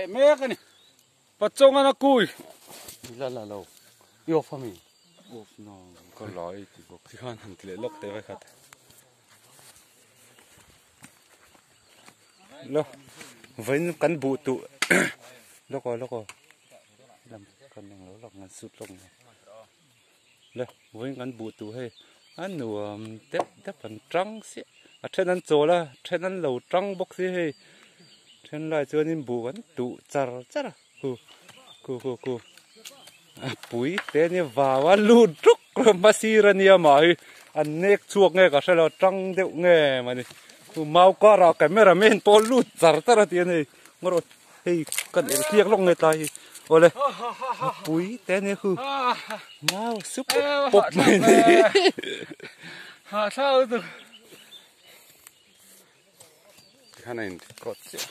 leh mek a ni. Pachawng an a kui. La la lo. I off a mi? Off na ka lai ti bawk. Tikhan han ti leh lawk teh vai khat. Lo vawiin kan buh tuh lawk aw lawk aw lam kan eng lo lawk ngan sut lawk nge le vawiin kan buh tuh hei a nuam deuh deuh an tang siah a then an chawl a then an lo tang bawk si hei then lai chuanin buh an tuh char char a khu khu khu khu a pui te nia vau a lut ruk hmasir a nia mah hi an nek chhuak nge ka hrelo tang deuh nge mani chu mau karah camera man pawh lut char char a ti a ni ngaw hei kan el hliak lawk nge tlai hi awle a pui te nia khu mau sup pawp mai a ni. Tikhan a in record chiah.